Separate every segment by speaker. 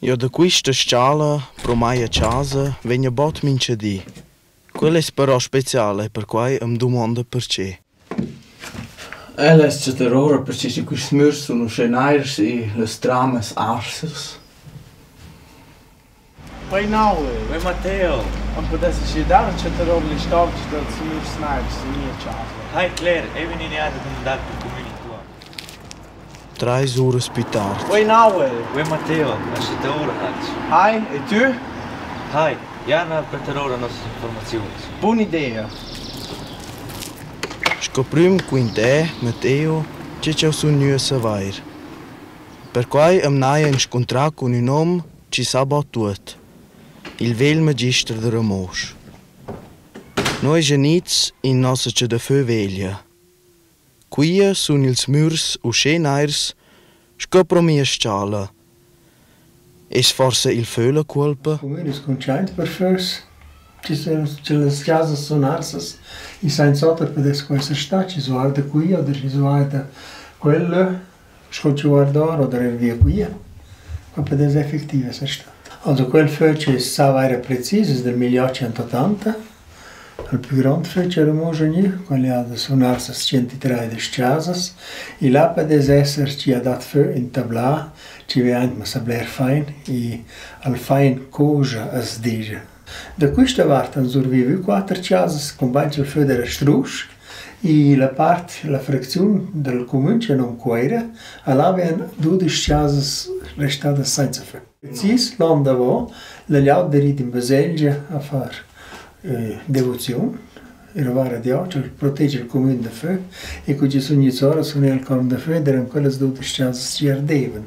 Speaker 1: Jo da quista s-chala pro mai a chasa vegna bod mincha di. Quella es però speciala e perquai am dumonda perche. Ella es chattar oura perche cha quists mürs sun uschè nairs e las tramas arsas. Quai naula!
Speaker 2: Uei Matteo!
Speaker 1: Am pudess gidar a chattar oura l'istorgia dals mürs nairs in mia chasa?
Speaker 2: Hai cler, eu vegn inià da dumandar pel cumün intuorn.
Speaker 1: Trais uras plü tard. Oi Nahuel!
Speaker 2: Uei Matteo, hast chattà oura alch?
Speaker 1: Hi, e tü?
Speaker 2: Hi, jau n'ha per ora nossas informaziuns.
Speaker 1: Bun'idea! Sco prüm quintè Matteo che ch'eu sun gnü a savair. Perquai am n'haja inscuntrà cun ün hom chi sa bod tuot, il vegl magister da Ramosch. Noi genits in nossa chadafö veglia. Quia sun ils mürs uschè nairs sco pro mia s-chala. Es forsa il fö la cuolpa?
Speaker 3: Cumün es cuntschaint per fös. Chi sun cha las chasas sun arsas e sainz'oter pudess quai esser stat chi's guarda quia oder chi's guarda quella sco chi guarda our oder eir via quia. Quai pudess effectiv esser stat. Also quel fö chi's sa vaira precis es dal milliottschentottanta. Il plü grond fö ch'era amo gnü, quel ha da sunar sas tschient chasas e là pudess esser chi ha dat fö ün tablà chi vegn aint massa bler fain e al fain coja as disch. Da quista vart han survivü quatter chasas, cumbain cha'l fö d'eira strusch e la part, la fracziun dal cumün chi ha nom Cuoira, là vegnan dudesch chasas restadas sainza fö. Precis l'on davo la glieud d'eir in baselgia a far devoziun e rovar a Dieu ch'el protegia il cumün da fö e cu chi sun gnüts ora sun eir al corn da fö ed eran quellas dudesch chasas chi ardevan.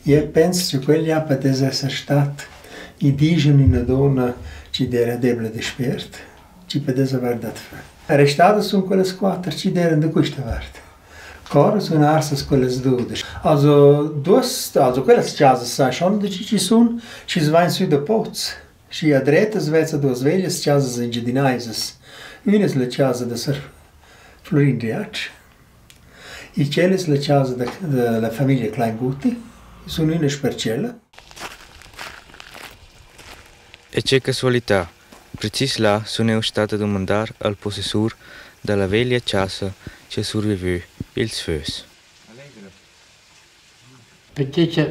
Speaker 3: Eu pens cha quel ja pudess esser stat i dischan üna duonna chi d'eira debla da spiert, chi pudess avair dat fö. Restadas sun quellas quatter chi d'eiran da quista vart. Cor sun arsas quellas dudesch. Also duos, also quellas chasas sai schon da chi chi sun, schi's vain sü da Poz. Schi a dretta as vezza duos veglias chasas engiadinaisas. Üna es la chasa da sar Flurin Riatsch e tschella es la chasa da da la famiglia Klainguti. Sun üna sper tschella.
Speaker 2: E che casualità! Precis là sun eu stat a dumandar al possessur da la veglia chasa chi ha survivü ils fös.
Speaker 4: Perche cha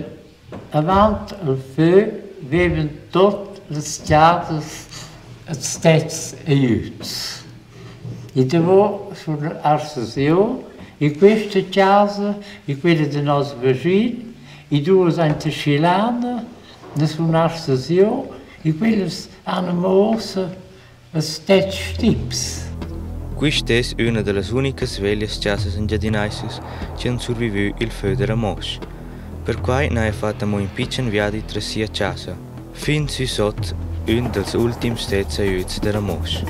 Speaker 4: avant il fö vaivan tuot las chasas ils stets aiüts. E davo sun arsas io in quista chasa e quella da nos vaschin, i duos aint a Schilana, na sun arsas io e quellas han amo uossa ils tets stips.
Speaker 2: Quist es üna da las unicas veglias chasas engiadinaisas chi han survivü il fö da Ramosch. Perquai n'haja fat amo ün pitschen viadi tras sia chasa, fin sü sot ün dals ultims tets aiüts da Ramosch.